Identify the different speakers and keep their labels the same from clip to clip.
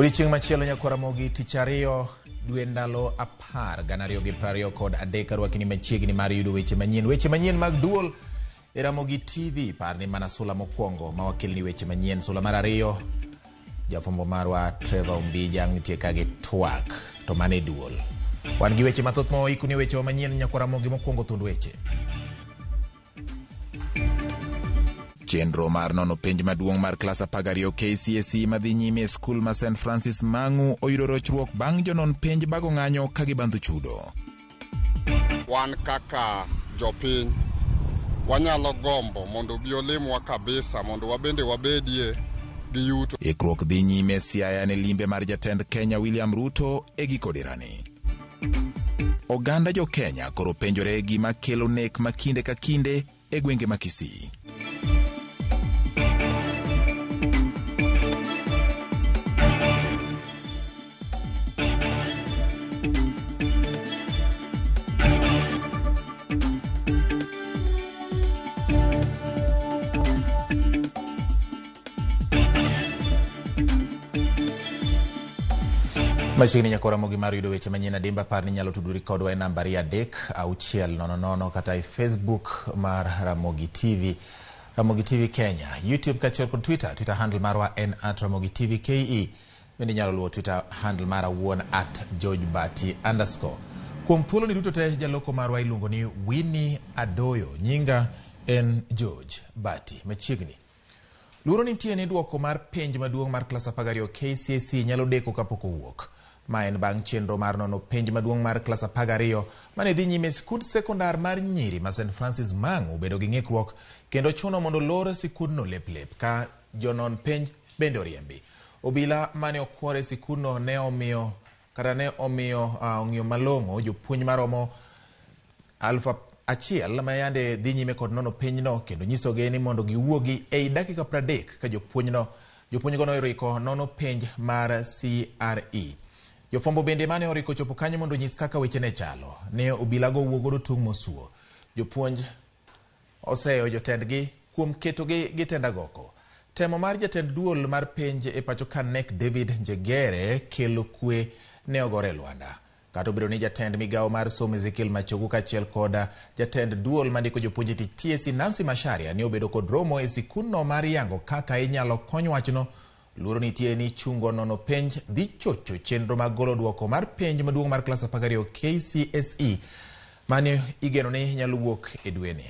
Speaker 1: Odiechieng' machielo nyakwar Ramogi tich ariyo dwe ndalo 10 2023 arwakini machiegni mar yudo weche manyien. Weche manyien mag duol e Ramogi TV. Par ni mana sula mokwongo ma wakelni weche manyien. Sula mar ariyo jafwambo marwa Trevor Ombija nitie ka gi twak to mano e duol. Wan gi weche mathoth ma waikoni wechewa manyien nyakwar Ramogi mokwongo thund weche. Chenro mar nono penj maduong' mar klas 12 KCSE madhi nyime e skul ma St Francis Mang'u oyudo rochruok bang' jonon penj bago ng'anyo ka gibandho chudo.
Speaker 2: Wan kaka jopiny wanyalo gombo mondo obi olimwa kabisa mondo wabende wabedie gi yuto.
Speaker 1: Ikruok dhi nyime Siaya ne limbe mar jatend Kenya William Ruto e giko dirani. Oganda jo Kenya koro penjore gima kelo nek ma kinde ka kinde e gwenge ma Kisii. Machiegni nyakora Ramogi mar yudo weche manyien adimba par ni nyalo tudori kodwa e nambari 3600 kata e Facebook mar Ramogi TV, Ramogi TV Kenya, YouTube kaachiel kod Twitter. Twitter handle marwa en at Ramogi TV KE. Bende inyalo luwo Twitter handle mara wuon at George Bati underscore. Kuom thuoloni duto te jaloko marwa iluongo ni Winnie Adoyo. Nyinga en George Bati. Machiegni. Luoro nitie ni duoko mar penj maduong' mar klas 12 KCSE nyalo deko kapok owuok. Ma en bang' chenro mar nono penj maduong' mar klas 12 mane dhi nyime e sikund sekondar mar nyiri ma St Francis Mang'u bedo gi ng'ikruok kendo chuno mondo olor sikundno lep lep ka jonon penj bende oriembi. Obila mane okwor e sikundno ne omiyo kata ne omiyo ong'iyo malong'o jopuonj maromo 1000 ma yande dhi nyime kod nono penjno kendo nyisogi ni mondo giwuogi ei dakika 30 ka jopuonjgo noriko nono penj mar CRE. Jofwambo bende mane oriko chopo kanyo mondo onyis kaka weche ne chalo. Ne obilago owuo godo tung' mosuo. Jopuonj oseyo jotendgi kuom ketogi gi tendagoko. Temo mar jatend duol mar penj e pacho ka KNEC David Njegere kelo kwe ne ogore e lwanda. Kata obedo ni jatend migawo mar somo Ezekiel Machogu kaachiel kod jatend duol mandiko jopuonj e tich TSC Nancy Macharia ne obedo kod romo e sikundno mar yango kaka inyalo kony wachno, luoro nitie ni chungo nono penj dhi chocho chenro mag golo duoko mar penj maduong' mar klas 12 KCSE mane igeno ni nyalo wuok e dweni.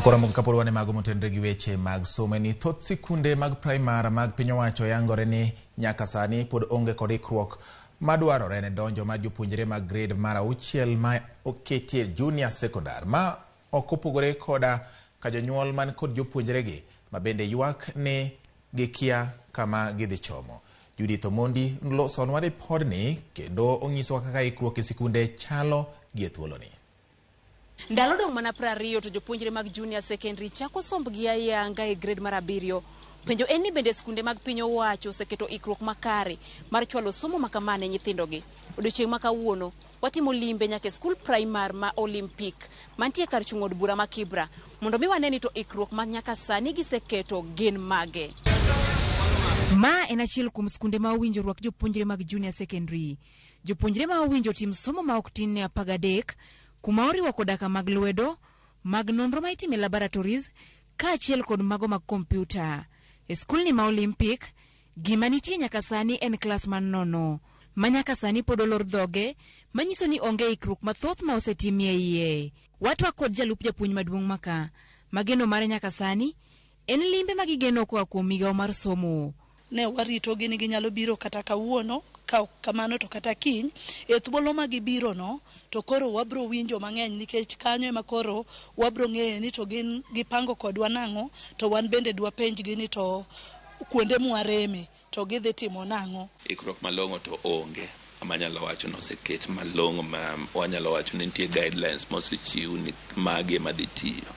Speaker 1: Koro moko kapod wan e mago motenore gi weche mag somo ni thoth sikunde mag primar mag piny owacho yangore ni nyaka sani pod onge kod ikruok madwarore ne donjo mar jopuonjre mag grade mar 6 ma oketie junior secondary ma ok opogore koda ka jonyuol man kod jopuonjregi ma bende ywak ni gikia kama gidhi chomo. Judith Omondi losonwa ripodni kendo onyisowa kaka ikruok e sikunde chalo gi e thuoloni.
Speaker 3: Ndalo dong' mana 20 to jopuonjre mag junior secondary chako sombgi ayanga e grade mar 7. Penjo en ni bende skunde mag piny owacho oseketo ikruok makare mar chwalo somo ma kama ne nyithindogi. Odiochieng' ma kawuono watimo limbe nyaka e skul primar ma Olympic mantie kar chung' od bura ma Kibra mondo mi wane ni to ikruok ma nyaka sani giseketo gin mage.
Speaker 4: Ma en achiel kuom skunde ma owinjo rwak jopuonjre mag junior secondary. Jopuonjre ma owinjo tim somo ma ok tin ne 13 kuma oriwo koda ka mag lwedo, mag nonro ma itime laboratories, kaachiel kod mago mag kompyuta. E skulni ma Olympic, gima nitie nyaka sani en klas man nono, ma nyaka sani pod olor dhoge, manyiso ni onge ikruok mathoth ma osetimie iye. Watwak kod jalup japuonj maduong' maka, ma geno mare nyaka sani en limbe ma gigeno koa kuom migawo mar somo.
Speaker 5: Ne waritogi ni ginyalo biro kata kawuono, ka ok kamano to kata kiny. E thuolo ma gibiro no, to koro wabro winjo mang'eny nikech kanyo ema koro wabro ng'eyo ni to gin gipango kodwa nang'o, to wan bende dwapenjgi ni to kuonde mwareme to gidhi timo nang'o.
Speaker 6: Ikruok malong'o to onge, manyalo wacho ni oseket malong'o ma wanyalo wacho ni nitie guidelines mosechiw ni magi ema dhi tiyo.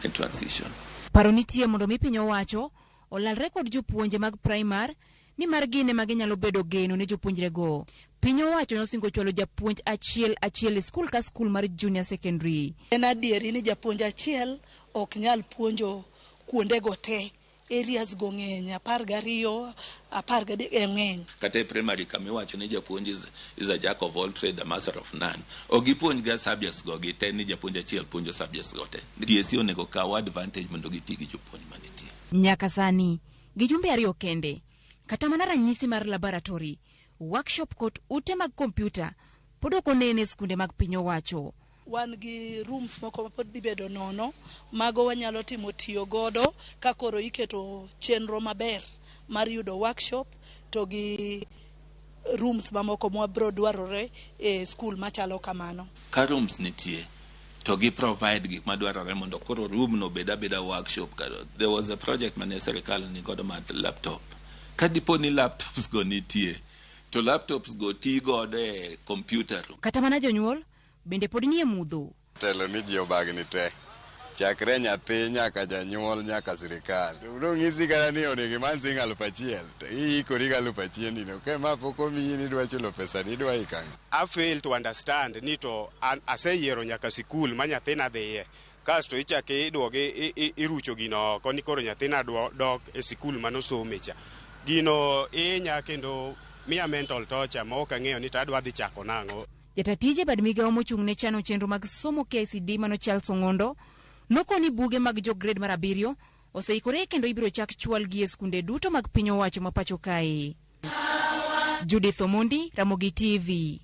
Speaker 6: ne transition.
Speaker 4: Paro nitie mondo mi piny owacho olalre kod jopuonje mag primar nimar gin ema ginyalo bedo geno ne jopuonjrego. Piny owacho nosingo chwalo japuonj achiel achiel e skul ka skul mar junior secondary.
Speaker 5: En adieri ni japuonj achiel ok nyal puonjo kuondego te. Areas go ng'eny, 12, 13 ng'eny.
Speaker 6: Kata e primary kama iwacho ni japuonj is a jack of all trade, a master of none. Ok gipuonj ga subjects go gi te ni japuonj achiel puonjo subjects go te. TSC onego kaw advantage mondo giti gi jopuonj manitie.
Speaker 4: Nyaka sani, gi jumbe 2 kende, kata mana ranyisi mar laboratory, workshop kod ute mag kompyuta pod ok onene e skunde mag piny owacho.
Speaker 5: Wan gi rooms moko ma pod dhi bedo nono, mago wanyalo timo tiyo godo ka koro iketo chenro maber mar yudo workshop to gi rooms mamoko mwabro dwarore e skul machalo kamano.
Speaker 6: Ka rooms nitie to gi provide gik madwarore mondo koro room no bed abeda workshop. There was a project mane sirikal ni godo mar laptop. Ka dipo ni laptops go nitie, to laptops go ti godo e computer room.
Speaker 4: Kata mana jonyuol bende pod nie mudho.
Speaker 2: Telo ni ji obagni te. Chakre nyathi nyaka janyuol nyaka sirikal. Dong' kata ni onego imany siling 1000 to iikori gi 1000 ni no. Ka ma pok omiyi ni idwa chulo pesa ni idwa iko ang'o?
Speaker 7: I fail to understand ni to an aseyiero nyaka sikul ma nyathina dhiye. Kasto ichako iduoge irucho gino oko ni koro nyathina dok e sikul manosome cha. Gino inya kendo miya mental torture ma ok ang'eyo ni to adwa dhi chako nang'o.
Speaker 4: Jatatije bad migawo mochung' ne chano chenro mag somo KICD mano Charles Ong'ondo nokoni buge mag jo grade mar 7 oseikore kendo ibiro chak chwalgi e skunde duto mag piny owacho ma pacho kae. Judith Omondi, Ramogi TV.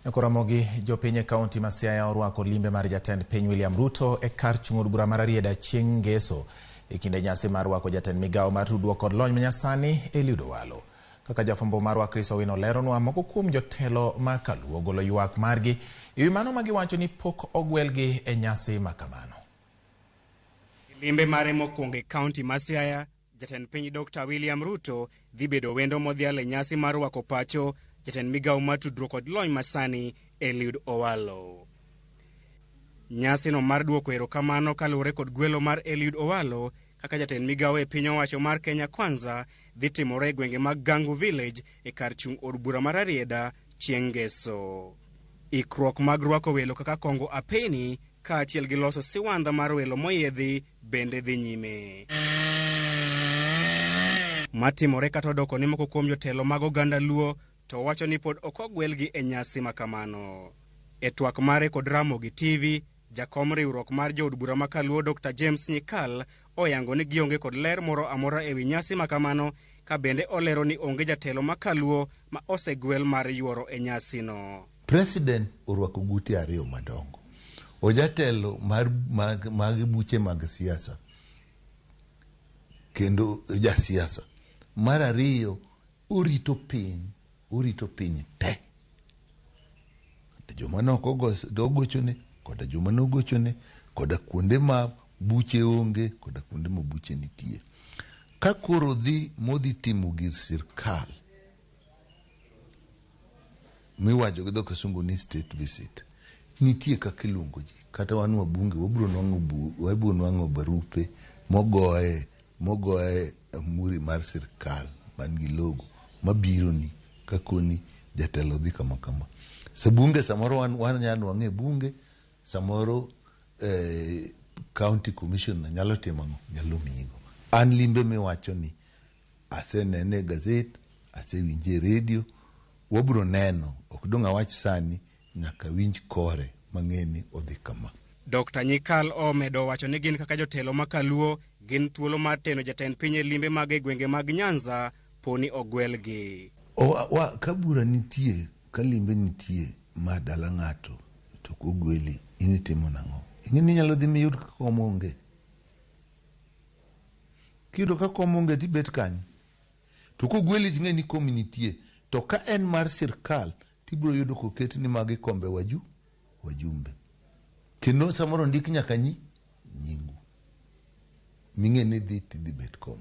Speaker 1: Ramogi, jopiny e kaunti ma Siaya orwako limbe mar jatend piny William Ruto e kar chung' od bura mar Rarieda chieng' Ngeso e kinde nyasi mar rwako jatend migawo mar tudruok kod lony manyasani Eliud Owalo. Kaka jafwambo marwa Chris Owino leronwa, moko kuom jotelo ma Kaluo golo ywak margi ewi mano ma giwacho ni pok ogwelgi e nyasi ma kamano.
Speaker 8: Limbe mare mokwongo e kaunti ma Siaya, jatend piny Dr. William Ruto dhi bedo wendo modhial e nyasi mar rwako pacho jatend migawo mar tudruok kod lony masani Eliud Owalo. Nyasino mar duoko erokamano kaluwore kod gwelo mar Eliud Owalo kaka jatend migawo e piny owacho mar Kenya Kwanza dhi timore e gwenge mag Gangu Village e kar chung' od bura mar Rarieda chieng' Ngeso. Ikruok mag rwako welo kaka kongo apeni kaachiel gi loso siwandha mar welo moyiedhi bende dhi nyime. Matimore kata odoko ni moko kuom jotelo mag oganda Luo to wacho ni pod ok ogwelgi e nyasi makamano. E twak mare kod Ramogi TV, jakom riwruok mar jood bura ma Kaluo Dr. James Nyikal oyango ni gionge kod ler moro amora ewi nyasi makamano, ka bende olero ni onge jatelo ma Kaluo ma osegwel mar yuoro e nyasino.
Speaker 9: President orwako gute 2 madongo. Ojatelo mar mag buche mag siasa kendo jasiasa. Mar ariyo, orito piny te. Joma ne ok ogochone, koda joma ne ogochone, koda kuonde ma buche onge, koda kuonde ma buche nitie. Ka koro dhi modhi timo gir sirkal miwacho gi dho kisungu ni state visit, nitie kaka iluongo ji. Kata wan wabunge wabiro nwang'o barupe mogoye amuri mar sirkal man gi logo mabiro ni kakoni jatelo dhi kama kama. Sabunge samoro wan nyalo nwang'e bunge, samoro county commission nyalo timo ang'o? Nyalo miyigo. An limbe miwacho ni asenene e gazet, asewinje e redio, wabiro neno, ok dong' awach sani, nyaka winj kore mang'e ni odhi kama.
Speaker 8: Dr. Nyikal omedo wacho ni gin kaka jotelo ma Kaluo gin thuolo mar teno jatend piny e limbe mag e gwenge mag Nyanza poni ogwelgi.
Speaker 9: Ka bura nitie, ka limbe nitie ma dala ng'ato to ok ogweli, in itimo nang'o? Ing'e ni inyalo dhi miyud ka kom onge. Kiyudo ka kom onge tibet kanye? To kogweli ting'e ni kom nitie. To ka en mar sirkal tibiro yudo koket ni magi kombe wajumbe. Kendo samoro ndik nyaka nyingu. Ming'e ni dhi tidhi bet kom.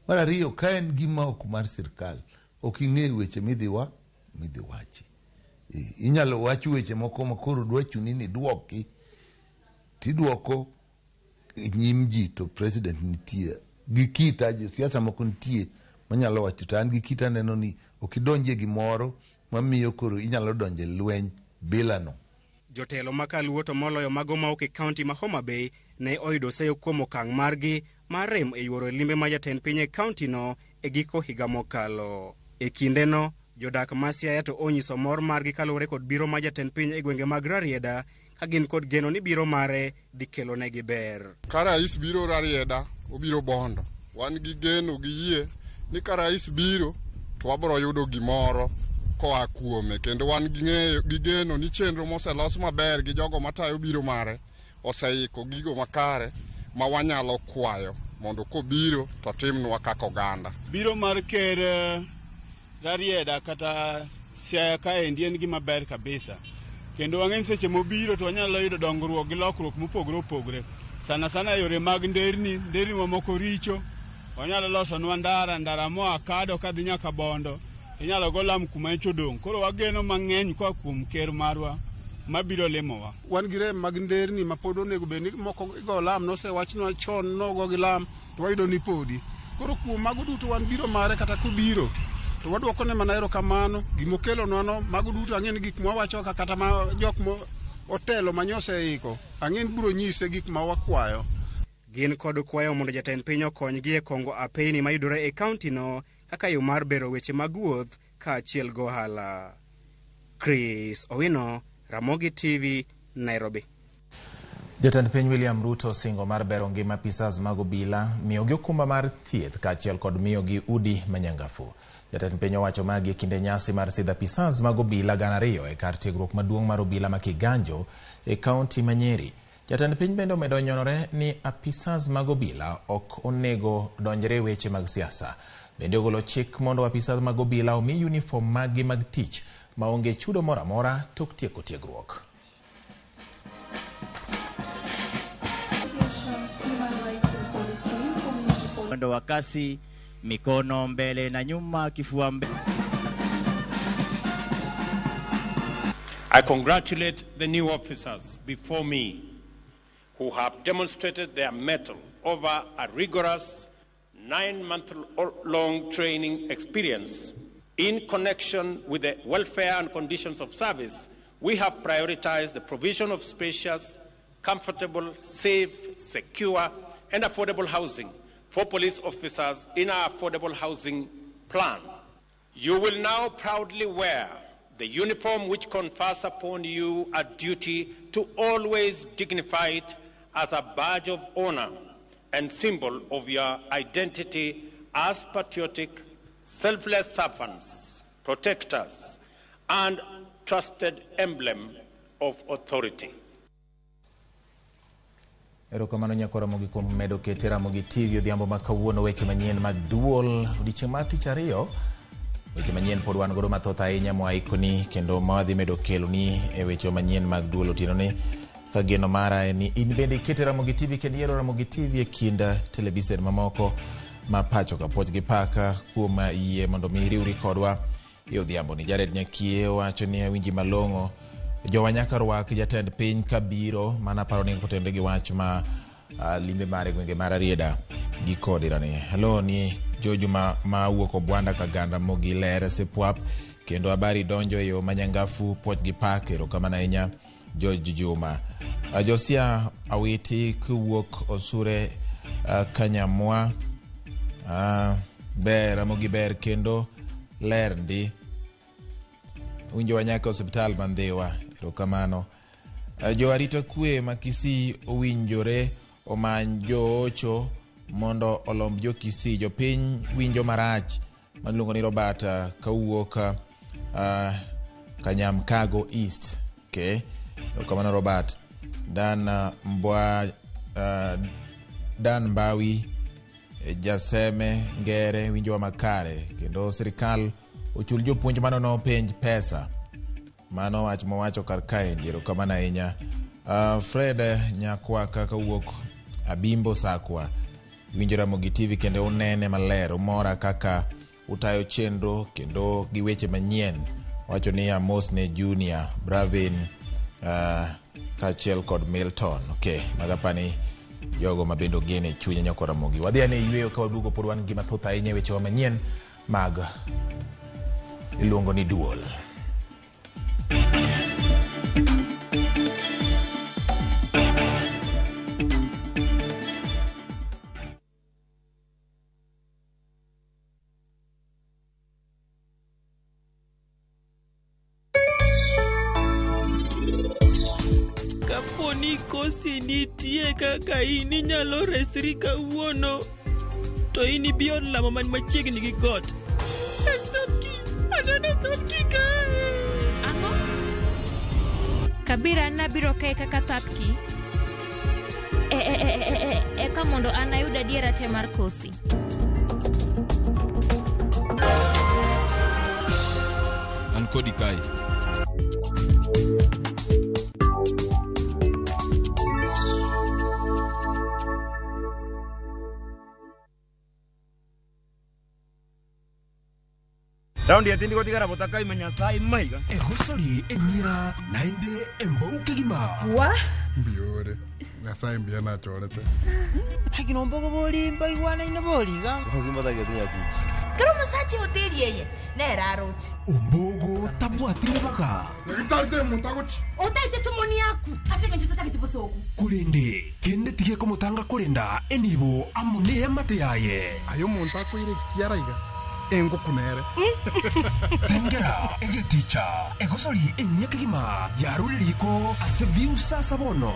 Speaker 9: Mar ariyo, ka en gima ok mar sirkal, ok ing'e weche midhi wachi. Inyalo wach weche moko ma koro dwa chuni ni duoki. Tidwoko e nyim ji to president nitie gi kita, josiasa moko nitie manyalo wacho to an gi kita aneno ni ok idonjie gimoro mamiyo koro inyalo donjo e lweny bila no.
Speaker 8: Jotelo ma kaluo to moloyo mago mawuok e kaunti ma Homa Bay ne oyudo seyo kuom okang' margi mar rem e yuoro limbe ma jatend piny e kaunti no e giko higa mokalo. E kindeno, jodak ma Siaya to onyiso mor margi kaluwore kod biro mar jatend piny e gwenge mag Rarieda ka gin kod geno ni biro mare dhi kelonegi ber.
Speaker 10: Ka rais biro Rarieda, obiro Bondo. Wan gi geno gi yie ni ka rais biro to wabiro yudo gimoro koa kuome, kendo wan gi ng'eyo gi geno ni chenro moselos maber gi jogo matayo biro mare oseiko gigo makare ma wanyalo kwayo mondo kobiro to timnwa kaka oganda.
Speaker 11: Biro mar ker Rarieda kata Siaya kaendi en gima ber kabisa. Kendo wang'e ni seche mobiro to wanyalo yudo dongruok gi lokruok mopogore opogore. Sana sana e yore mag nderni, nderni mamoko richo. Onyalo losonwa ndara, ndara moa Kado kadhi nyaka Bondo. Inyalo go lam kuma nyocha odong'. Koro wageno mang'eny koa kuom ker marwa mabiro limowa.
Speaker 12: Wan gi rem mag nderni ma pod onego bed ni moko igo lam, nosewachnwa chon nogo gi lam to wayudo ni podi. Koro kuom mago duto wan biro mare kata kobiro to waduokone mana erokamano gimokelonwa no, mago duto ang'e ni gik mwawacho ka kata ma jok mo otelo ma nyoseiko ang'e ni biro nyise gik ma wakwayo.
Speaker 8: Gin kod kwayo mondo jatend piny okonygi e kongo apeyni mayudore e kaunti no kaka yo mar bero weche mag wuoth kaachiel gi ohala. Chris Owino, Ramogi TV, Nairobi.
Speaker 1: Jatend piny William Ruto osingo mar bero ngima apisas mag obila, miyogi okumba mar thieth kaachiel kod miyogi udi manyangafu. Jatend piny owacho magi e kinde nyasi mar sidho apisas mag obila 2,000 e kar tiegruok maduong' mar obila ma Kiganjo e kaunti ma Nyeri. Jatend piny bende omedo nyonore ni apisas mag obila ok onego donjre e weche mag siasa. Bende ogolo chik mondo apisas mag obila omi uniform maggi mag tich maonge chudo moro amora tok tieko tiegruok.
Speaker 13: Mwendo wa kasi, mikono mbele na nyuma, kifua mbele.
Speaker 14: I congratulate the new officers before me who have demonstrated their mettle over a rigorous 9-month-long training experience. In connection with the welfare and conditions of service, we have prioritized the provision of spacious, comfortable, safe, secure, and affordable housing for police officers in our affordable housing plan. You will now proudly wear the uniform which confers upon you a duty to always dignify it as a badge of honor and symbol of your identity as patriotic, selfless servants, protectors, and trusted emblem of authority.
Speaker 1: Erokamano nyako Ramogi kuom medo kete Ramogi TV odhiambo ma kawuono weche manyien mag duol odiechieng' mar tich ariyo. Weche manyien pod wan godo mathoth ahinya mwaikoni kendo mawadhi medo keloni e weche manyien mag duol otieno ni. Ka geno mara en ni in bende ikete Ramogi TV kendo iyiero Ramogi TV e kind televisen mamoko ma pacho ka puoch gi paka kuom yie mondo mi iriwri kodwa e odhiambo ni. Jared Nyakie wacho ni awinji malong'o. Jowa nyaka rwak jatend piny kabiro mana paro ni kotenore gi wach ma limbe mare gwenge mar Rarieda gi kodirani. Hello ni Jojo ma wuok Obwanda Kaganda Mogi ler Sepwap kendo habari donjo e yo manyangafu puoch gi pak erokamano ahinya George Juma. Josia Awiti kuwuok Osure Kanyamwa ber Ramogi ber kendo ler ndi. Winjo wa nyaka osiptal ma Ndhiwa, erokamano. Jo arita kwe ma Kisii owinjore omany joocho mondo olomb jo Kisii. Jopiny winjo marach maluongo ni Robert kawuok Kanyamkago East. Okay. Erokamano Robert. Dan Mbwa Dan Mbawi Jaseme Ngere winjowa makare kendo sirikal ochul jopuonj manono penj pesa. Mano wach mowacho kar kaendi, erokamano ahinya. Fred Nyakwaka kawuok Abimbo Sakwa winjo Ramogi TV kendo unene maler, umora kaka utayo chenro kendo gi weche manyien. Wacho ni amos ne Junior Bravin Kaachiel kod Milton. Okay, magapani jogo ma bende ogene chuny nyako Ramogi. Wadhi ane yweyo ka waduogo pod wan gi mathoth ahinya e wechewa manyien mag iluongo ni duol.
Speaker 15: Kapo ni kosi nitie kaka in inyalo resri kawuono, to in ibi od lamo man machiegni gi got. Aneno thapki kae.
Speaker 16: Ang'o? Kabira an nabiro kae kaka thapki.
Speaker 17: E, e, e, e, e, eka mondo an ayud adiera te mar kosi.
Speaker 18: An kodi kae.
Speaker 19: Raundi ya tindi gotigara botaka imenya sai maiga.
Speaker 20: Egosori enyira naende embouke gima.
Speaker 21: Wa?
Speaker 10: Mbiore. Nyasaye mbiya nachorete.
Speaker 22: Hakino mbogo boli mbaigwana ine boliga.
Speaker 23: Kero musache hoteli eye nera aroche.
Speaker 20: Ombogo tabwatire baga.
Speaker 10: Ngitarite mutagochi.
Speaker 23: Otaite sumoni yaku. Asenge ncho tatagete bosoku.
Speaker 20: Kurende kende tige komutanga kurenda enibo amune amate yaye.
Speaker 10: Ayo muntu akwire kiaraiga. Engo kunere.
Speaker 20: Tengera egeticha egosori enyekigima yaruriko ase view sasa bono.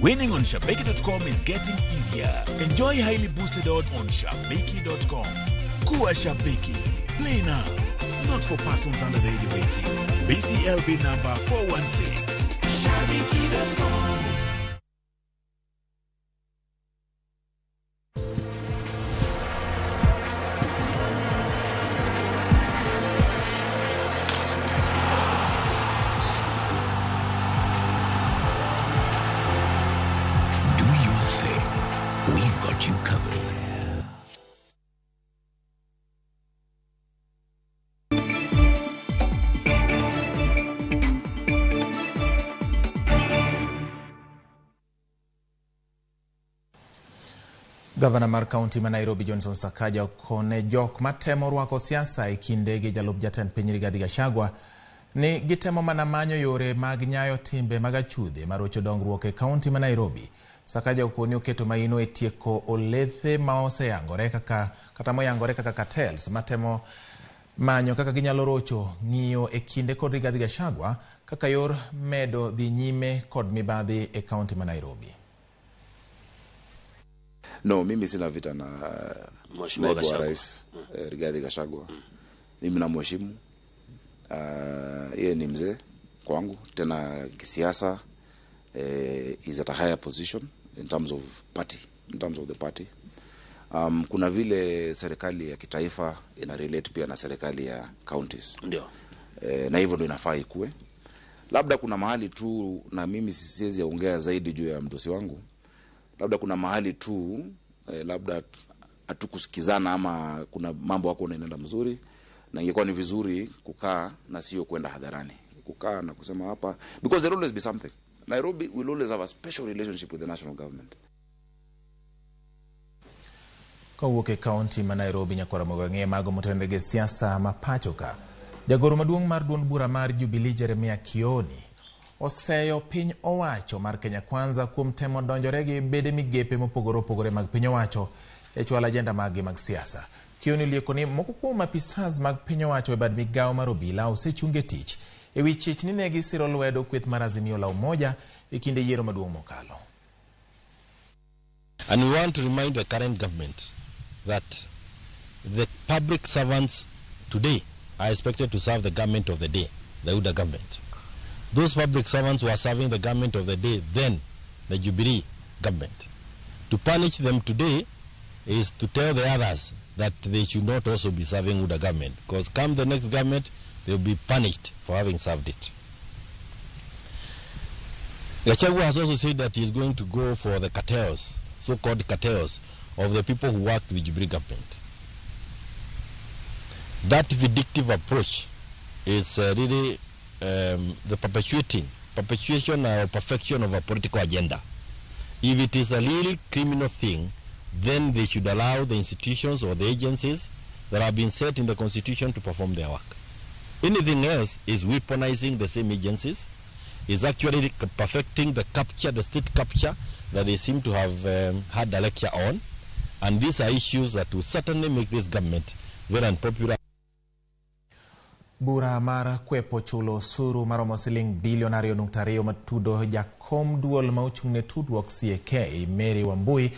Speaker 24: Winning on Shabiki.com is getting easier. Enjoy highly boosted odds on Shabiki.com. Kuwa Shabiki. Play now. Not for persons under the age of 18. BCLB number 416. Shabiki.com.
Speaker 25: We've got you covered.
Speaker 1: Gavana mar kaunti ma Nairobi Johnson Sakaja okone jok matemo rwako siasa e kinde gi jalup jatend piny Rigathi Gachagua ni gitemo mana manyo yore mag nyayo timbe mag achudhe marocho dongruok e kaunti ma Nairobi. Sakaja okoni oketo maino e tieko olethe ma oseyangore kaka kata moyangore kaka cartels matemo manyo kaka ginyalo rocho ng'iyo e kinde kod Rigathi Gachagua kaka yor medo dhi nyime kod mibadhi e kaunti ma Nairobi.
Speaker 26: No, mimi sina vita na naibu wa rais Rigathi Gachagua. Mimi namheshimu. Yeye ni mzee kwangu, tena kisiasa is at a higher position in terms of party, in terms of the party. Kuna vile serikali ya kitaifa ina relate pia na serikali ya counties.
Speaker 27: Ndio.
Speaker 26: Na hivyo ndio inafaa ikue. Labda kuna mahali tu, na mimi siwezi ongea zaidi juu ya mdosi wangu. Labda kuna mahali tu labda hatukusikizana ama kuna mambo yako yanaenda mzuri, na ingekuwa ni vizuri kukaa na sio kwenda hadharani. Kukaa na kusema hapa, because there will always be something. Nairobi will always have a special relationship with the national government.
Speaker 1: Kowuok e kaunti ma Nairobi nyakwara Mogang'e mago motenore gi siasa ma pacho ka. Jagoro maduong' mar duond bura mar Jubilee Jeremiah Kioni oseyo piny owacho mar Kenya Kwanza kuom temo donjore gi bede migepe mopogore opogore mag piny owacho e chwalo ajenda maggi mag siasa. Kioni olieko ni moko kuom apisas mag piny owacho e bad migawo mar obila osechung e tich e wi chich ni ne gisiro lwedo kweth mar Azimio la Umoja e kinde yiero maduong' mokalo.
Speaker 28: And we want to remind the current government that the public servants today are expected to serve the government of the day, the UDA government. Those public servants who are serving the government of the day, then the Jubilee government. To punish them today is to tell the others that they should not also be serving UDA government, because come the next government, they will be punished for having served it. Gachagua has also said that he is going to go for the cartels, so-called cartels, of the people who worked with Jubilee government. That vindictive approach is really the perpetuation or perfection of a political agenda. If it is a real criminal thing, then they should allow the institutions or the agencies that have been set in the Constitution to perform their work. Anything else is weaponizing the same agencies, is actually perfecting the capture, the state capture that they seem to have had a lecture on. And these are issues that will certainly make this government very unpopular.
Speaker 1: Bura mar kwepo chulo osuru maromo siling bilion 2.2 matudo jakom duol ma ochung'ne tudruok CAK Mary Wambui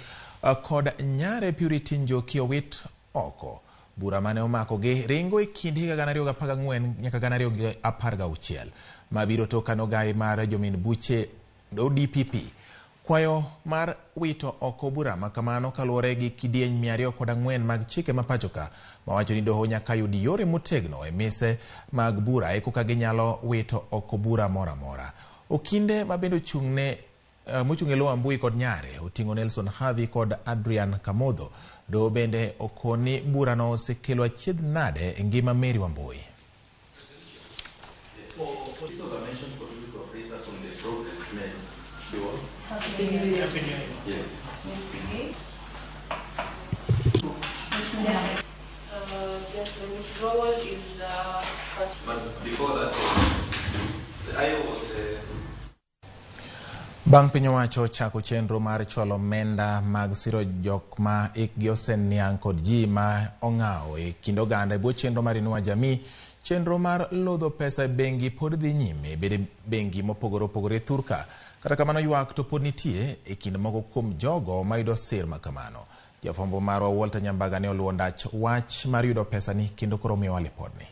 Speaker 1: kod nyare Purity Njoki owit oko. Bura mane omako gi ringo e kind higa 2014 nyaka 2016 mabiro tok kanogai mar jomin buche ODPP kwayo mar wito oko bura makamano kaluwore gi kidieny 204 mag chike ma pachoka mawacho ni doho nyaka yud yore motegno e mise mag bura eko ka ginyalo wito oko bura moro amora. Okinde ma bende ochung'ne mochung' e lo Wambui kod nyare oting'o Nelson Havi kod Adrian Kamodho. Doho bende okoni burano osekelo achiedh nade e ngima Mary Wambui.
Speaker 2: Yes.
Speaker 3: Yes, the withdrawal is.
Speaker 2: But before that, the IO was.
Speaker 1: Bang' piny owacho chako chenro mar chwalo omenda mag siro jok ma ikgi oseniang' kod ji ma ong'awo e kind oganda e bwo chenro mar Inua Jamii, chenro mar lodho pesa e bengi pod dhi nyime bede bengi mopogore opogore thurka. Kata kamano ywak to pod nitie e kind moko kuom jogo mayudo sir makamano. Jafwambo marwa Walter Nyambaga ne oluwo ndach wach mar yudo pesa ni kendo koro miyowa lipodni.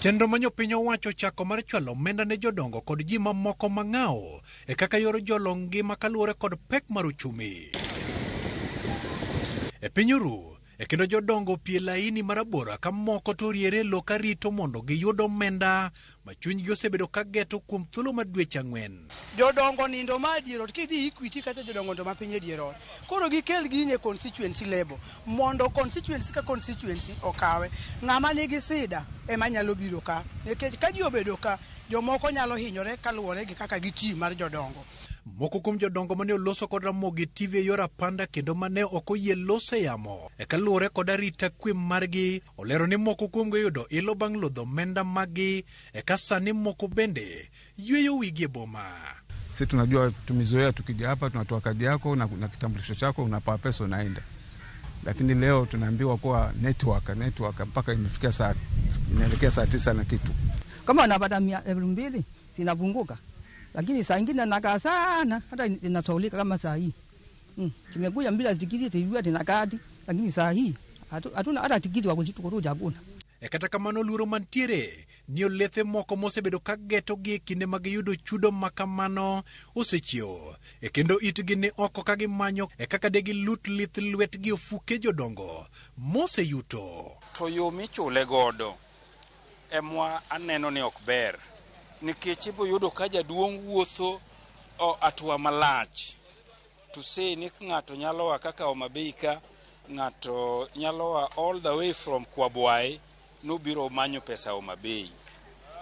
Speaker 5: Chenro ma jopiny owacho chako mar chwalo omenda ne jodongo kod ji mamoko mang'awo e kaka yor jolo ngima kaluwore kod pek mar uchumi. E piny Uru, e kendo jodongo pie laini marabora ka moko to oriere lo ka rito mondo giyud omenda ma chunygi osebedo ka geto kuom thuolo mar dweche 4.
Speaker 6: Jodongo nindo ma dier ot, kidhi Equity kacha jodongo nindo ma piny e dier ot. Koro gikel gini e constituency level mondo constituency ka constituency okawe. Ng'ama nigi sida ema nyalo biro ka, nikech ka ji obedo ka, jomoko nyalo hinyore kaluwore gi kaka giti mar jodongo.
Speaker 5: Moko kuom jodongo mane oloso kod Ramogi TV e yor apanda kendo mane ok oyie loso e yamo e kaluwore kod arita kwe margi olero ni moko kuomgi oyudo ilo bang' lodho omenda maggi e ka sani moko bende yweyo wigi e boma.
Speaker 7: Sisi tunajua, tumezoea tukija hapa tunatoa kadi yako na kitambulisho chako, unapewa pesa unaenda. Lakini leo tunaambiwa kuwa network mpaka imefikia saa inaelekea saa 9 na kitu.
Speaker 21: Kama unapata 2,000 zinapunguka. Lakini saa nyingine nakaa sana hata inasaulika kama saa hii. Tumekuja bila tikiti tulijua tuna kadi, lakini saa hii hatuna hata tikiti wa kurudia hakuna.
Speaker 5: E kata kamano luoro mantiere ni olethe moko mosebedo ka geto gi e kinde ma giyudo chudo makamano osechiewo e kendo itgi ni oko ka gimanyo e kaka de gilut lith lwetgi ofuke jodongo moseyuto.
Speaker 14: To yo michule godo emwa aneno ni ok ber, nikech ibo yudo ka jaduong' wuotho atua malach to say ni ng'ato nyalo wa kaka Homa Bay ka, ng'ato nyalo wa all the way from Kwabwai nobiro manyo pesa Homa Bay.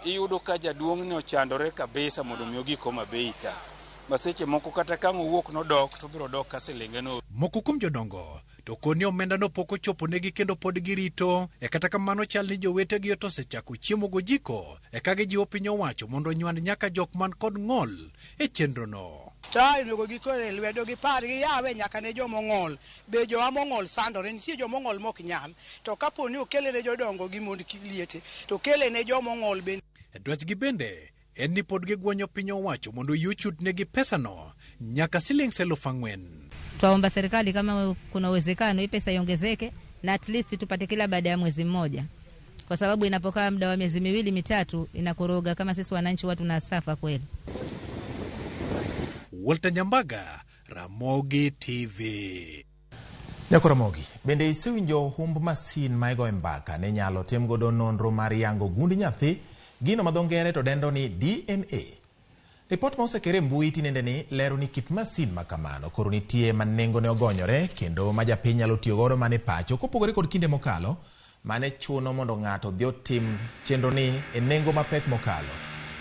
Speaker 14: Iyudo ka jaduong' ni ochandore kabisa mondo mi ogik Homa Bay ka. Ma seche moko kata ka ang' owuok nodok to obiro dok ka silinge no.
Speaker 5: Moko kuom jodongo to koni omenda no pok ochopo negi kendo pod girito e kata kamano chal ni jowetegi to osechako chiemo gojiko e ka gijiwo piny owacho mondo onywand nyaka jok man kod ng'ol e chenro no.
Speaker 6: Ta onego gikore lwedo gipar giyawe nyaka ne jomong'ol. Be jowa mong'ol sandore, nitie jomong'ol mok nyal. To kapo ni okele ne jodongo gi mond liete, to kele ne jomong'ol bende.
Speaker 5: Dwachgi bende en ni pod gigwanyo piny owacho mondo oyie ochutnegi pesano nyaka siling 4,000.
Speaker 25: Twaomba serikali kama kuna uwezekano hii pesa iongezeke na at least tupate kila baada ya mwezi mmoja, kwa sababu inapokaa muda wa miezi 2 3 inakoroga. Kama sisi wananchi watu na safa kweli.
Speaker 5: Walter Nyambaga, Ramogi TV.
Speaker 1: Nyako Ramogi, bende isewinjo humb masin ma igoyo mbaka ne nyalo tim godo nonro mar yango gund nyathi, gino ma dho ngere to dendo ni DNA. Ripot ma osekere e mbui tinende ni lero ni kit masin ma kamano koro nitie ma nengone ogonyore kendo ma japiny nyalo tiyo godo mana e pacho kopogore kod kinde mokalo mane chuno mondo ng'ato odhi otim chenro ni e nengo mapek mokalo.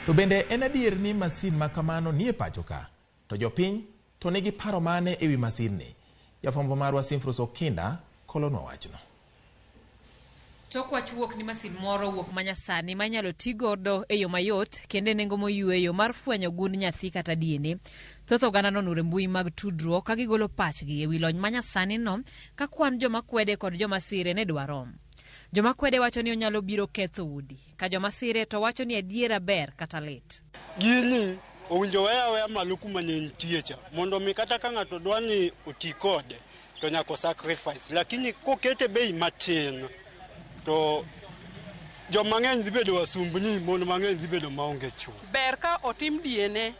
Speaker 1: To bende en adier ni masin ma kamano nie pacho ka? To jopiny to nigi paro mane ewi masin ni? Jafwambo marwa Simfrus Okinda kolonwa wachno.
Speaker 4: Tok wach wuok ni masin moro owuok manyasani ma inyalo ti godo e yo mayot kendo e nengo moyueyo mar fwenyo gund nyathi kata DNA. Thoth oganda nonuro e mbui mag tudruok ka gigolo pachgi e wi lony manyasani no ka kwan joma kwede kod joma sire ne dwarom. Joma kwede wacho ni onyalo biro ketho udi, ka joma sire to wacho ni adiera ber kata lit.
Speaker 8: Gini owinjo weye aweya malo kuma ne entie cha mondo mi kata ka ng'ato dwa ni oti kode to nyaka o sacrifice, lakini kokete bei matin to joma ng'eny dhi bedo wasumbni, mon mang'eny dhi bedo maonge chwo.
Speaker 9: Ber ka otim DNA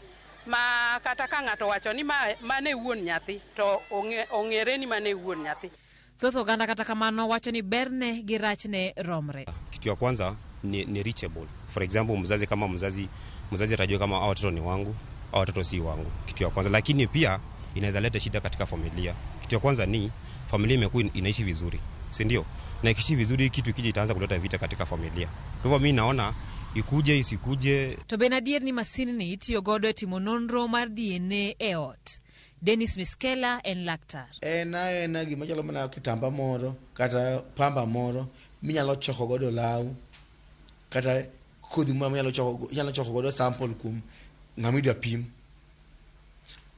Speaker 9: ma kata ka ng'ato wacho ni mane wuon nyathi to ong'ere ni mane wuon nyathi.
Speaker 4: Thoth oganda kata kamano wacho ni berne gi rachne romre.
Speaker 11: Kitu ya kwanza ni reachable. For example, mzazi kama mzazi, mzazi atajua kama hao watoto ni wangu, hao watoto si wangu. Kitu ya kwanza, lakini pia inaweza leta shida katika familia. Kitu ya kwanza ni familia imekuwa inaishi vizuri, si ndio? Na ikiishi vizuri kitu kije itaanza kuleta vita katika familia. Kwa hivyo mimi naona ikuje isikuje.
Speaker 4: To be adier ni masin ni itiyo godo e timo nonro mar DNA e ot. Dennis Miskela en laktar.
Speaker 12: En aena gima chalo mana kitamba moro kata pamba moro minyalo choko godo law kata kodhi moro minyalo choko, inyalo choko godo sample kuom ng'ama idwa pim.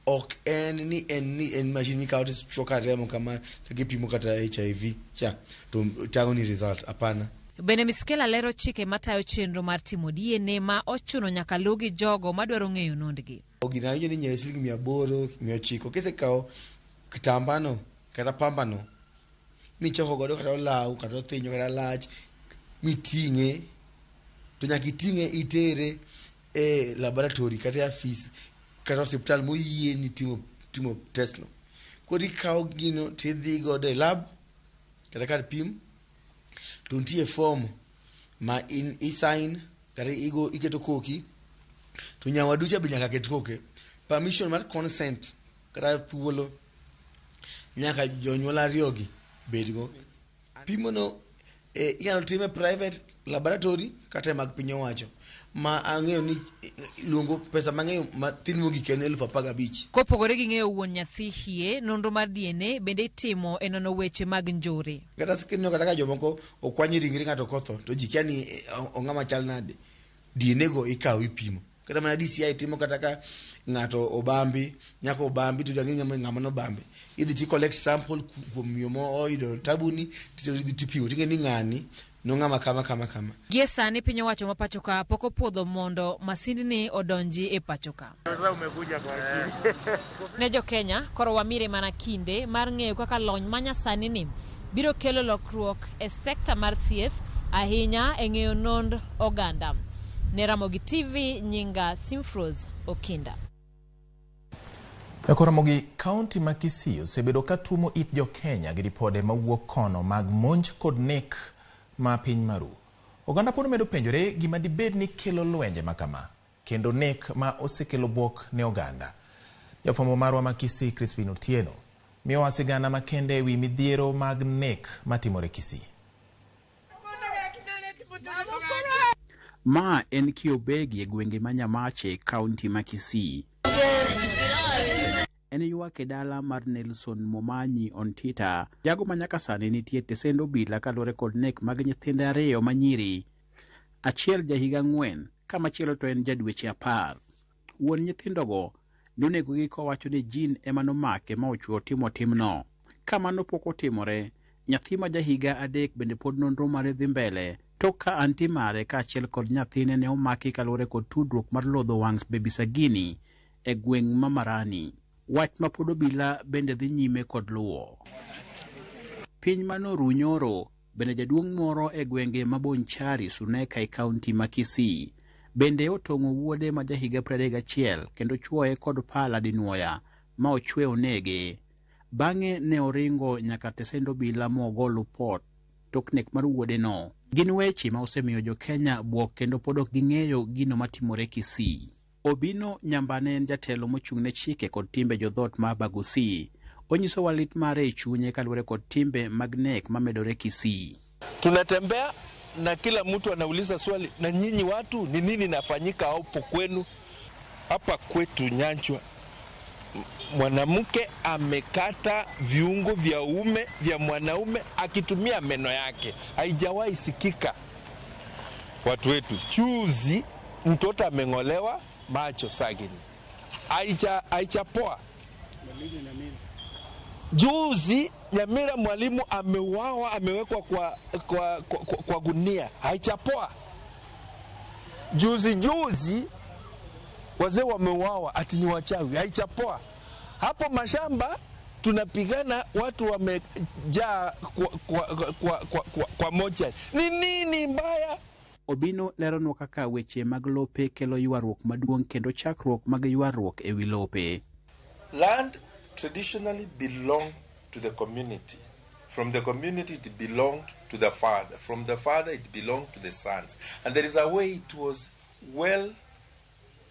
Speaker 12: Ok en ni en ni en machine mikawo to choko remo kama kagipimo kata HIV cha to tang'o ni result, hapana.
Speaker 4: Bende Miskela lero chike matayo chenro mar timo DNA ma ochuno nyaka luw gi jogo madwaro ng'eyo nondgi.
Speaker 12: Gino awinjo ni inyiewe siling 800, 900. Kisekawo kitambano kata pambano michoko godo kata olaw kata othinyo kata lach miting'e, to nyaka iting'e itere e laboratory kata e afis kata osiptal moyieni timo test no. Koro ikawo gino tidhi godo e lab kata kar pim, to nitie form ma in i sign kata iketo koki, to nyawadu cha be nyaka ket koke. Permission mar consent kata thuolo nyaka jonyuol ariyogi bedgo. Pimono inyalo time private laboratory kata mag piny owacho ma ang'eyo ni luongo pesa mang'eyo mathin mogik en 15,000.
Speaker 4: Kopogore gi ng'eyo wuon nyathi hie, nonro mar DNA bende itimo e nono weche mag njore.
Speaker 12: Kata kineno kata ka jomoko okwany ringre ng'ato kotho to ji kia ni ong'ama chal nade, DNA go ikawo ipimo. Kata mana DCI timo kata ka ng'ato obambi, nyaka obambi to dang'e ng'ama nobambi. Idhi ti collect sample kuom miyo moyudo tabuni, tidhi tipimo ting'e ni ng'ani nong'ama kama kama kama.
Speaker 4: Gie sani piny owacho ma pacho ka pok opuodho mondo masindni odonji e pacho ka. Ne jo Kenya, koro wamire mana kinde mar ng'eyo kaka lony manyasani ni biro kelo lokruok e sekta mar thieth, ahinya e ng'eyo nond oganda. Ne Ramogi TV, nyinga Simfrose Okinda.
Speaker 1: E Ramogi, kaunti ma Kisii osebedo ka tuomo it jo Kenya gi ripode mawuok kono mag monj kod nek ma piny maru. Oganda pod medo penjore gima dibed ni kelo lwenje ma kama, kendo nek ma osekelo bwok ne oganda. Jafwambo marwa ma Kisii Crispin Otieno miyowa sigana makende ewi midhiero mag nek matimore Kisii.
Speaker 13: Ma en Kiobegi e gwenge ma Nyamache, kaunti ma Kisii. En ywak e dala mar Nelson Momanyi Ontita, jago ma nyaka sani nitie tesend obila kaluwore kod nek mag nyithinde ariyo manyiri, achiel jahiga 4 ka machielo to en ja dweche 10. Wuon nyithindogo nonegogi kowacho ni jin ema nomake ma ochwo timo timno. Ka mano pok otimore, nyathi ma jahiga 3 bende pod nonro mare dhi mbele tok ka anti mare kaachiel kod nyathine ne omaki kaluwore kod tudruok mar lodho wang' Baby Sagini e gweng' ma Marani. Wach ma pod obila bende dhi nyime kod luwo. Piny manoru nyoro bende jaduong' moro e gwenge ma Bonchari, Suneka e kaunti ma Kisii bende otong'o wuode ma jahiga 31 kendo chuoye kod pala dinuoya ma ochwe onege. Bang'e ne oringo nyaka tesend obila mogo lupot tok nek mar wuode no. Gin weche ma osemiyo jo Kenya bwok kendo pod ok ging'eyo gino matimore Kisii. Obino Nyambane en jatelo mochung' ne chike kod timbe jodhot ma Abagusii. Onyisowa lit mare e chunye kaluwore kod timbe mag nek mamedore Kisii.
Speaker 15: Tunatembea na kila mtu anauliza swali, na nyinyi watu ni nini nafanyika hapo kwenu? Hapa kwetu Nyanchwa, mwanamke amekata viungo vya uume vya mwanaume akitumia meno yake, haijawahi sikika. Watu wetu, chuzi mtoto ameng'olewa macho sagini, haijapoa. Juzi Nyamira mwalimu ameuawa, amewekwa kwa gunia, haijapoa. Juzi juzi wazee wameuawa ati ni wachawi, haijapoa. Hapo mashamba tunapigana, watu wamejaa kwa moja. Ni nini mbaya?
Speaker 13: Obino leronwa kaka weche mag lope kelo ywaruok maduong' kendo chakruok mag ywaruok e wi lope.
Speaker 15: Land traditionally belonged to the community. From the community it belonged to the father. From the father it belonged to the sons. And there is a way it was well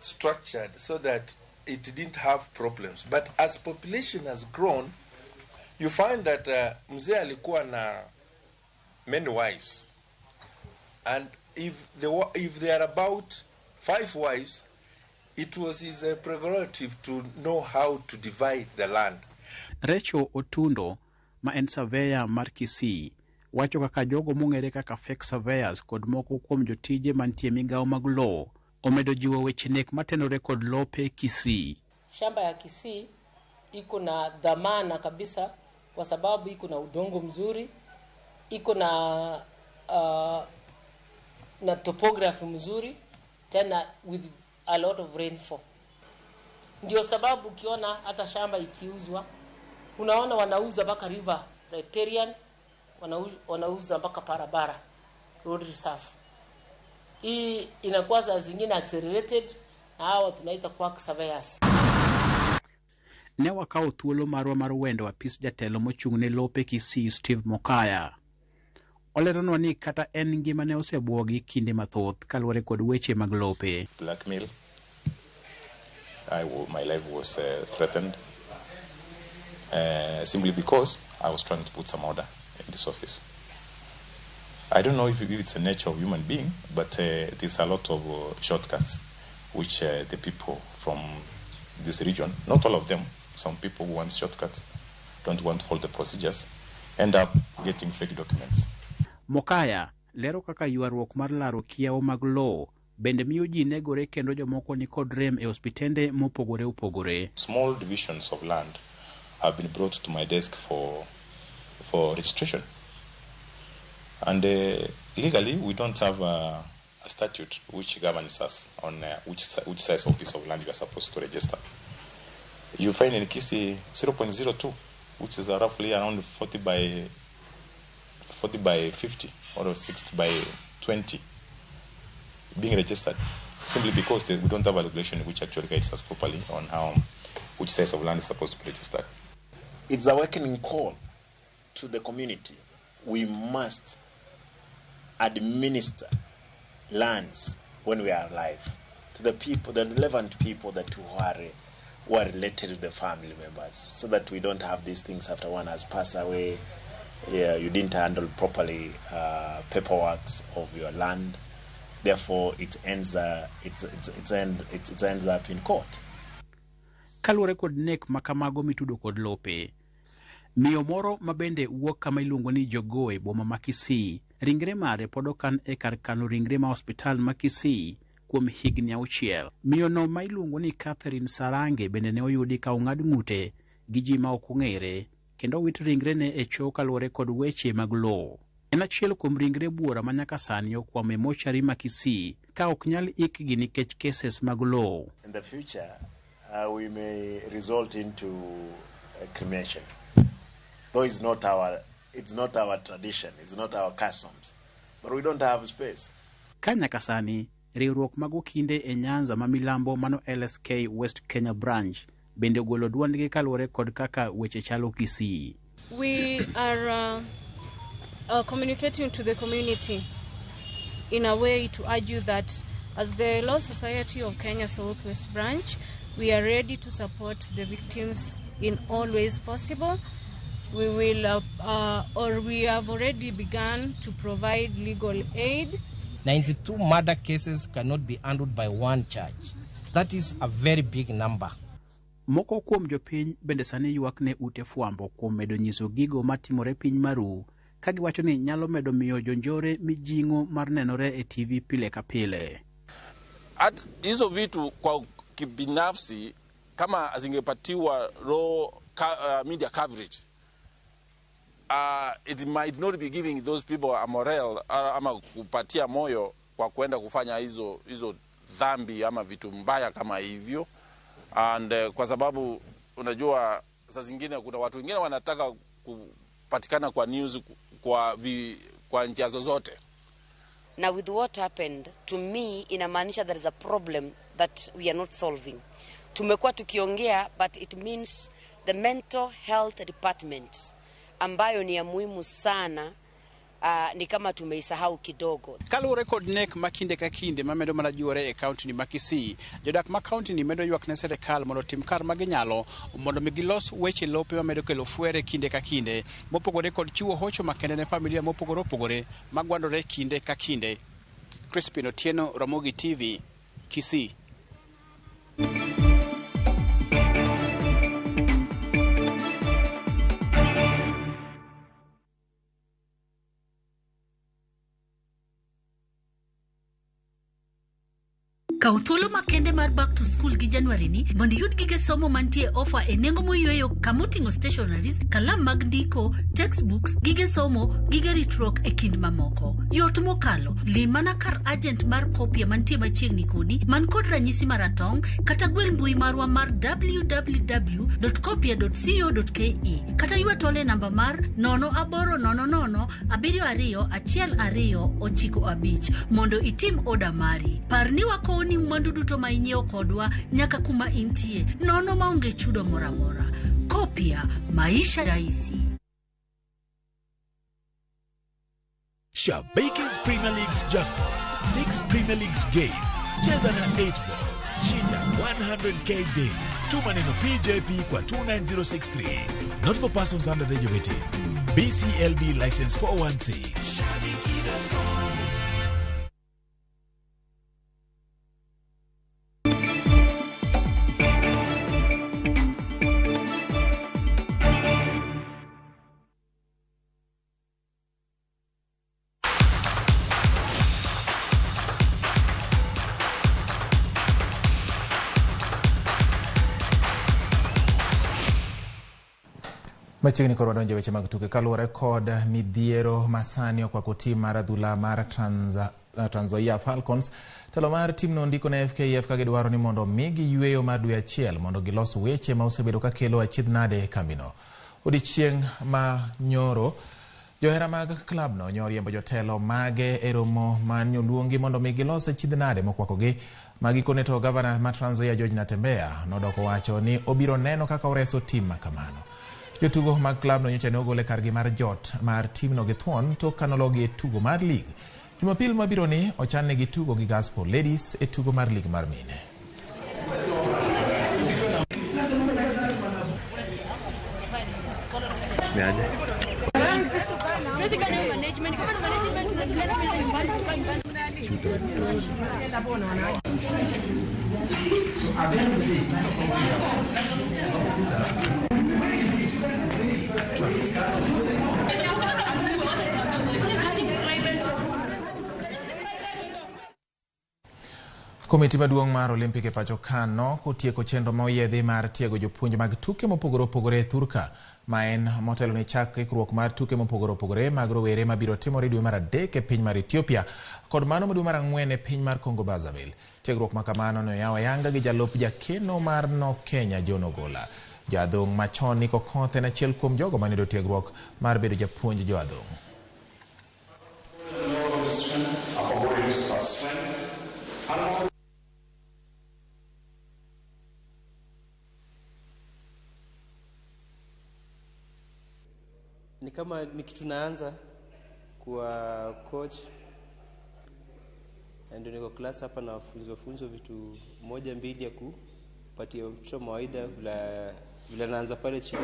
Speaker 15: structured so that it didn't have problems. But as population has grown, you find that mzee alikuwa na many wives. And if there are about 5 wives, it was his prerogative to know how to divide the land.
Speaker 13: Rachel Otundo ma en surveyor mar Kisii wacho kaka jogo mong'ere kaka fake surveyors kod moko kuom jotije mantie migawo mag lowo omedo jiwo weche nek matenore kod lope Kisii.
Speaker 16: Shamba ya Kisii iko na dhamana kabisa kwa sababu iko na udongo mzuri, iko na topography mzuri, tena with a lot of rainfall. Ndio sababu ukiona hata shamba ikiuzwa, unaona wanauza mpaka river riparian, wanauza mpaka barabara road reserve. Hii inakuwa saa zingine accelerated na hawa tunaita quack surveyors.
Speaker 13: Ne wakawo thuolo marwa mar wendo apis jatelo mochung' ne lope Kisii Steve Mokaya. Oleronwa ni kata en ngimane osebuogi kinde mathoth kaluwore kod weche mag lope.
Speaker 17: Blackmail. My life was threatened simply because I was trying to put some order in this office. I don't know if it's the nature of human being, but there's a lot of shortcuts which the people from this region, not all of them, some people who want shortcuts, don't want to follow the procedures, end up getting fake documents.
Speaker 13: Mokaya lero kaka ywaruok mar laro kiewo mag lowo bende miyo ji negore kendo jomoko ni kod rem e osiptende mopogore opogore.
Speaker 17: Small divisions of land have been brought to my desk for registration. And legally, we don't have a statute which governs us on which size of piece of land you are supposed to register. You find in Kisii 0.02, which is roughly around 40 by 50 or 60 by 20 being registered, simply because we don't have a regulation which actually guides us properly on how which size of land is supposed to be registered.
Speaker 18: It's a awakening call to the community. We must administer lands when we are alive to the people, the relevant people that who are related to the family members, so that we don't have these things after one has passed away. Yeah, you didn't handle properly paperwork of your land, therefore it ends up in court.
Speaker 13: Kaluwore kod nek makamago mitudo kod lope. Miyo moro mabende wuok kama iluongo ni Jogoe boma ma Kisii, ringre mare pod okan e kar kano ringre ma osiptal ma Kisii kuom higni 6. Miyo no ma iluongo ni Catherine Sarange bende ne oyudi ka ong'ad ng'ute gi ji ma ok ong'ere kendo owit ringrene e choo kaluwore kod weche mag lowo. En achiel kuom ringre buora ma nyaka sani okwamo e mochari ma Kisii ka ok nyal ikgi nikech cases mag lowo.
Speaker 18: In the future, we may result into cremation. Though it's not our tradition, it's not our customs, but we don't have space.
Speaker 13: Ka nyaka sani, riwruok mag okinde e Nyanza ma milambo mano LSK West Kenya Branch bende ogolo duondgi kaluwore kod kaka weche chalo Kisii.
Speaker 3: We are communicating to the community in a way to argue that As the Law Society of Kenya Southwest Branch, we are ready to support the victims in all ways possible. We will, or we have already begun to provide legal aid.
Speaker 10: 92 murder cases cannot be handled by one judge. That is a very big number.
Speaker 13: Moko kuom jopiny bende sani ywak ne ute fwambo kuom medo nyiso gigo matimore piny maru ka giwacho ni nyalo medo miyo jonjore mijing'o mar nenore e TV pile ka pile.
Speaker 19: At hizo vitu kwa kibinafsi kama zingepatiwa low media coverage, it might not be giving those people a morale ama kupatia moyo kwa kwenda kufanya hizo dhambi ama vitu mbaya kama hivyo. And kwa sababu unajua saa zingine kuna watu wengine wanataka kupatikana kwa news kwa njia zozote.
Speaker 20: Now with what happened to me inamaanisha there is a problem that we are not solving. Tumekuwa tukiongea, but it means the mental health department ambayo ni ya muhimu sana, ni kama tumeisahau kidogo.
Speaker 13: Kaluwore kod nek ma kinde ka kinde mamedo mana jiwore e kaunti ni ma Kisii, jodak ma kaunti ni medo ywak ne sirikal mondo otim kar ma ginyalo mondo mi gilos weche lope mamedo kelo fwere kinde ka kinde, mopogore kod chiwo hocho makende ne familia mopogore opogore magwandore kinde ka kinde. Crispin Otieno, Ramogi TV, Kisii.
Speaker 22: Kaw thuolo makende mar back to school gi January ni mondo iyud gige somo mantie ofa e nengo moyweyo kamoting'o stationaries, kalam mag ndiko, textbooks, gige somo, gige ritruok e kind mamoko. Yot mokalo, lim mana kar agent mar Kopia mantie machiegni kodi man kod ranyisi maratong' kata gwel mbui marwa mar www.kopia.co.ke kata ywa tol e namba mar 0800 72 12 95 mondo itim oda mari. Par ni wakoni mwandu duto ma inyiewo kodwa nyaka kuma intie nono maonge chudo moro amora. Kopia, maisha rahisi.
Speaker 23: Shabiki's Premier League's jackpot. 6 Premier Leagues games. Cheza na 8 ball. Shinda 100k daily. Tuma neno PJP kwa 29063. Not for persons under the age of 18. BCLB license 416.
Speaker 24: Shabiki.com.
Speaker 1: Machiegni koro wadonjo weche mag tuke kaluwore kod midhiero masani okwako tim mar adhula mar Trans Nzoia Falcons. Telo mar timno ndiko ne FKF ka gidwaro ni mondo migi yueyo mar dwe achiel mondo gilos weche ma osebedo ka kelo achiedh nade e kambino. Odiechieng' ma nyoro, johera mag klabno nyoriembo jotelo mage e romo ma oluongi mondo mi gilos achiedh nade mokwakogi. Ma gikone to gavana ma Trans Nzoia George Natembeya nodoko wacho ni obiro neno kaka oreso tim ma kamano. Jotugo mag klabno nyocha ne ogol e kargi mar jot mar timno gi thuon tok kanologi e tugo mar lig. Jumapil mabiro ni ochan negi tugo gi Gasport Ladies e tugo mar lig mar mine. Komiti maduong' mar Olympic e pacho Kano kotieko chenro ma oyiedhi mar tiego jopuonj mag tuke mopogore opogore e thurka ma en motelo ne chak ikruok mar tuke mopogore opogore mag rowere mabiro timore dwe mar 3 e piny mar Ethiopia kod mano dwe mar 4 e piny mar Congo Brazzaville. Tiegruok ma kamano ne oyaw ayanga gi jalup jakeno mar no Kenya John Ogola. Jaadhong' machon Nick Okoth en achiel kuom jogo maneyudo tiegruok mar bedo japuonj joadhong'.
Speaker 26: Ni kama ni kitu naanza kuwa coach.
Speaker 2: Na ndio niko class hapa na wafunzwa funzwa vitu moja mbili ya kupatia mtoto mawaidha vile anaanza pale chini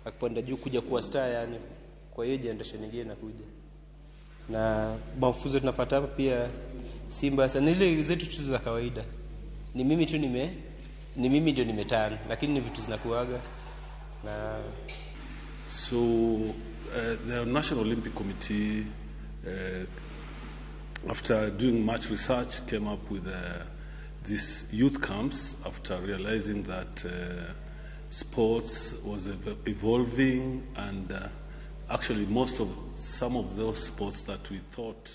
Speaker 2: akipanda juu kuja kuwa star, yani kwa hiyo generation nyingine inakuja. Na mafunzo tunapata hapa pia si mbaya sana, ile zetu tu za kawaida. Ni mimi tu ni mimi ndio nimetana, lakini ni vitu zinakuaga. Na
Speaker 6: so the National Olympic Committee, after doing much research, came up with these youth camps after realizing that sports was evolving, and actually some of those sports that we thought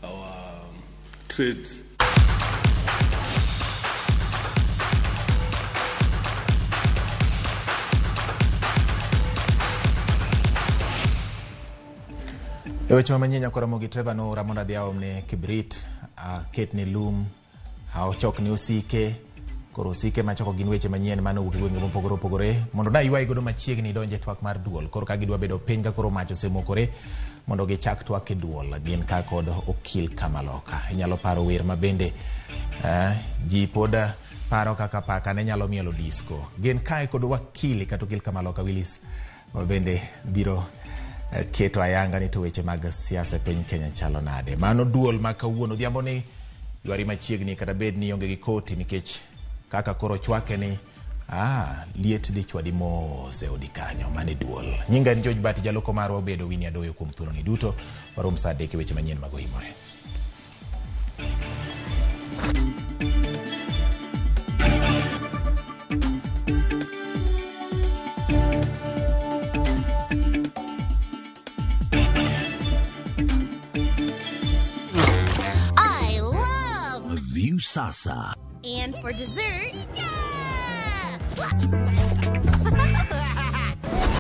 Speaker 6: our trades.
Speaker 1: E weche manyien nyako Ramogi Trevor noora mondo adhi aomne kibrit, aketne lum, ochokne osike. Koro osike machoko gin weche manyien mane owuok e gwenge mopogore opogore mondo na ywai godo machiegni donje twak mar duol. Koro ka gidwa bedo piny ka koro mach osemokore mondo gichak twak e duol, gin ka kod okil Kamaloka. Inyalo paro wer ma bende ji pod paro kaka paka ne nyalo mielo disco. Gin kae kod wakili kata okil Kamaloka Willis ma bende biro keto ayanga ni to weche mag siasa e piny Kenya chalo nade. Mano duol ma kawuono odhiambo ni ywari machiegni kata bed ni onge gi koti nikech kaka koro chwake ni liet dhi chwadi mos e odi kanyo. Mane duol. Nyinga en George Bati, jaloko marwa obedo Winnie Adoyo kuom thuoloni duto. Warom saa 3 e weche manyien mag Oimore.
Speaker 7: I love
Speaker 14: Viusasa.
Speaker 7: And for dessert, yeah!